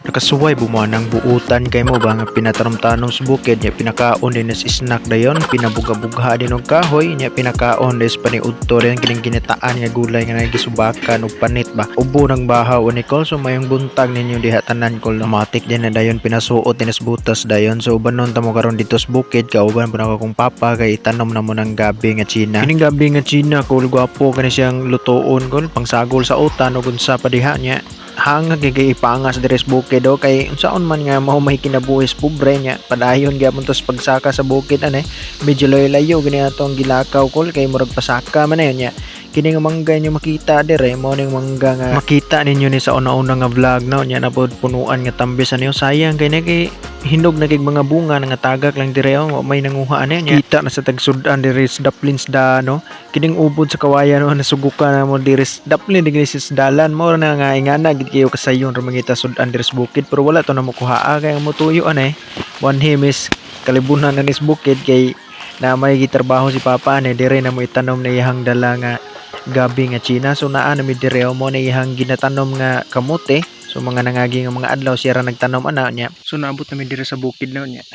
Nakasuway bumuan ng buutan kay mo ba nga pinatanom-tanom sa bukid nya, pinakaon din as snack dayon, pinabuga-bugha din og kahoy nya, pinakaon des paniudto din kining ginataan nga gulay nga nagisubakan og panit ba. Ubo ng bahaw ni kol. So mayong buntag ninyo diha tanan kol. Matik din na dayon, pinasuot din as butas dayon. So ubanon ta mo karon dito sa bukid, kauban pa nako akong papa kay itanom na mo ng gabi nga China. Kining gabi nga China kol, gwapo kani siyang lutoon kol, pangsagol sa utan ug unsa pa diha nya. Hangag kay ipangas diri sa bukid o kay unsaon man nga mao may kinabuhi sa pobre nya. Padayon gyapon tos pagsaka sa bukid ane. Medyo layo-layo gani atong gilakaw kol kay murag pasaka man na yun nya. Kini nga mangga inyo makita dire mao ning mangga nga makita ninyo ni sa una-una nga vlog no nya, na pod punuan nga tambis ani. Sayang kay na kay hinog na kay mga bunga nga tagak lang dire oh, wa may nanguha ani nya. Kita na sa tagsud-an dire sa daplin sa no, kining ubod sa kawayan no, nasugukan na mo dire sa daplin dire sa dalan mo na nga ingana gid kayo kasayon ra mangita sud-an dire sa bukid, pero wala to na mo kuhaa kay ang motuyo ane. One him is kalibunan na ni sa bukid kay na may gitrabaho si papa ane. Dire na mo itanom na iyang dala nga gabi nga China. So naa na mi dire mo na iyang ginatanom nga kamote. So mga nangagi nga mga adlaw siya ra nagtanom ana niya. So naabot na mi dire sa bukid na niya.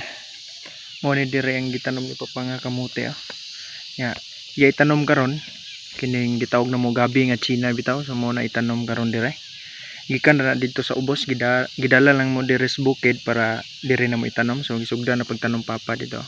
Mo ni dire ang gitanom ni papa nga kamote ah. Nya iya itanom karon kining gitawag na mo gabi nga China bitaw. So mo na itanom karon dire. Gikan ra na didto sa ubos, gidala lang mo dire sa bukid para dire na mo itanom. So gisugda na pagtanom papa dito.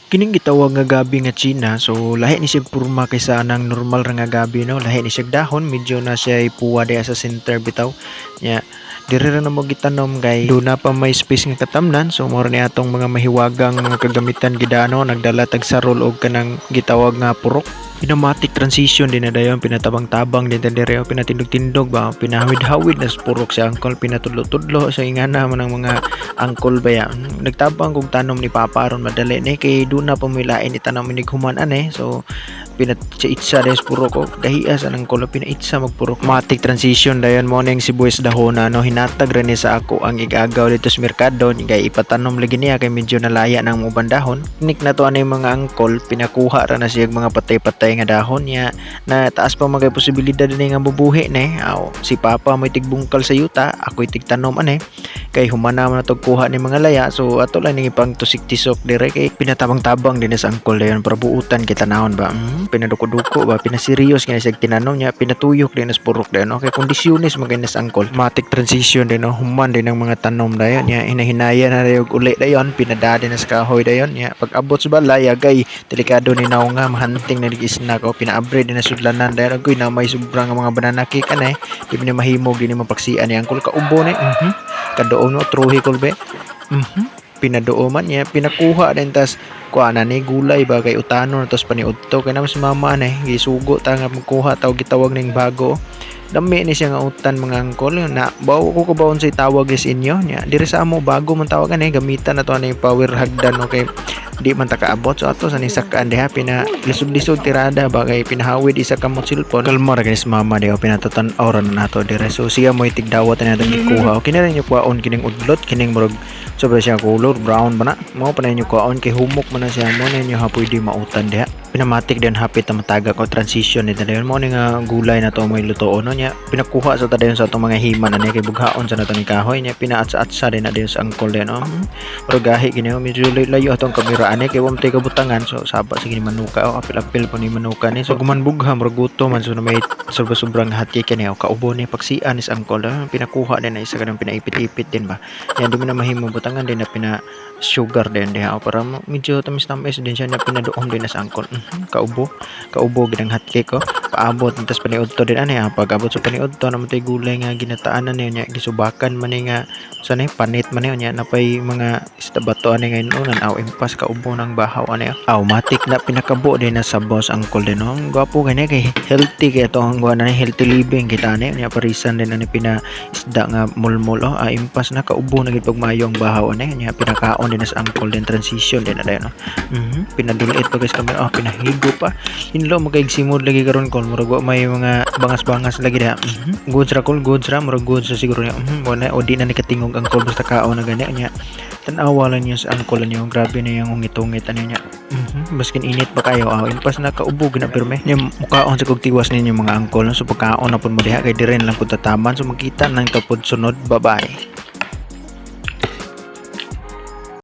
Kining gitawag nga gabi nga China, so lahi ni siya porma kaysa anang normal ra nga gabi no. Lahi ni siya dahon, medyo na siya ipuwa diha sa center bitaw. Nya dire ra na mo gitanom kay duna pa may space nga katamnan. So mao ra ni atong mga mahiwagang mga kagamitan gidano, nagdala tag sarol og kanang gitawag nga purok. Pinamatic transition din na dayon, pinatabang-tabang din ta dire, pinatindog-tindog ba, pinahawid-hawid na sa purok si angkol, pinatudlo-tudlo sa ingana man ang mga angkol ba ya. Nagtabang kog tanom ni papa aron madali ni kay duna pa mo'y lain itanom inig human ane. So pinatsa din sa purok ko gahias anang kulo, pinaitsa magpurok. Matic transition dayon, mo ning sibuyas dahona no, hinatag ra ni sa ako ang igagaw dito sa merkado kay ipatanom lagi niya kay medyo nalaya ng uban dahon. Nik na to ani mga angkol, pinakuha ra na siya mga patay-patay nga dahon niya na taas pa magay posibilidad ni nga bubuhi ni. Aw, si papa may tigbungkal sa yuta, ako'y tigtanom ane kay humana man natog kuha ni mga laya. So ato lang ning ipang tusik-tisok dire kay pinatabang-tabang din sa angkol dayon para buutan kita naon ba. Pinaduko-duko ba, pinaserious nga siya tinanom niya, pinatuyok din sa purok dayon. Okay, kondisyones magay sa angkol. Matic transition din no, human din ang mga tanom dayon niya, hinahinaya na dayon uli dayon, pinada din sa kahoy dayon niya. Pag abot sa balay agay delikado ni naw nga mahanting na isna ko, pinaabre din na sudlanan dayon. Agoy na may sobrang mga banana cake ane, di ni mahimog, di ni mapaksian ni angkol. Kaubo ni kadoon no truhi kol be. Pinaduoman niya, pinakuha din tas kuha na ni gulay ba kay utano na tas paniudto kay naman si mama ne gisugo ta nga magkuha taw gitawag ning bago. Dami ni siya nga utan mga angkol na bawo ko kabawon sa tawag is inyo nya. Diri sa amo bago man tawagan eh, gamitan na to ani power hagdan no kay di man ta kaabot. So ato sa ni sakaan diha, pina lisod-lisod tirada ba kay pinahawid isa kamot cellphone. Kalma ra kini si mama diha, pinatatan-aw ra na nato dire. So siya mo tigdawat na natong gikuha. Okay na rin yung kuhaon kining udlot, kining murag sobra siya color brown ba na mao pa na inyo kuhaon kay humok man na siya. Mo na inyo ha pwede mautan diha. Pinamatik din hapit na matagak o transition ni dayon mo ni nga gulay na to may lutoon no niya. Pinakuha sa ta dayon sa atong mga himan ani kay bughaon sa nato ni kahoy niya. Pinaatsa-atsa din na dayon sa angkol din oh. Pero gahi gini oh, medyo layo atong kamera ani kay wa man tay kabutangan. So saba sige ni manuka oh, apil-apil pa ni manuka ni. So guman bugha murag gutom man. So na may sobra sobrang hati kani oh, kaubo ni paksian is angkol oh. Pinakuha din na isa kanang pinaipit-ipit din ba yan, di mo na mahimo butangan din na pina sugar din diha oh, para medyo tamis-tamis din siya na pinaduom din na sa angkol. Kaubo kaubo gid ang hotcake oh. Paabot tas paniudto din ani ah. Pag abot sa paniudto naman tay gulay nga ginataanan niya nya, gisubakan man ni nga sa ni panit man niya napay mga isda bato ani nga inunan aw impas. Kaubo ng bahaw ani oh. Aw, matik na pinakabo din na sa boss angkol din oh. Ang gwapo gani kay healthy kay ato ang na healthy living kita ani nya. Parisan din ani pina isda nga mulmul oh. Ah, impas na kaubo na gid pagmayo ang bahaw ani nya. Pinakaon din na sa angkol din. Transition din na dayon oh. Pinadulit pa guys kami oh, pinahigo pa hinlo magkaig simod lagi karon kol, murag wa may mga bangas-bangas lagi diha. Goods ra kol, goods ra, murag goods ra siguro niya. Wala o di na ni katingog ang kol basta kaon na gani niya. Tan-awa lang niya sa angkol niya, grabe na yung ungit-ungit ano niya. Baskin init pa kayo aw impas na kaubo gina pirme niya. Mukaon sa kog tiwas ninyo mga angkol no? So pagkaon na pud mo diha kay dire na lang pud tataman. So magkita nang tapod sunod. Bye bye.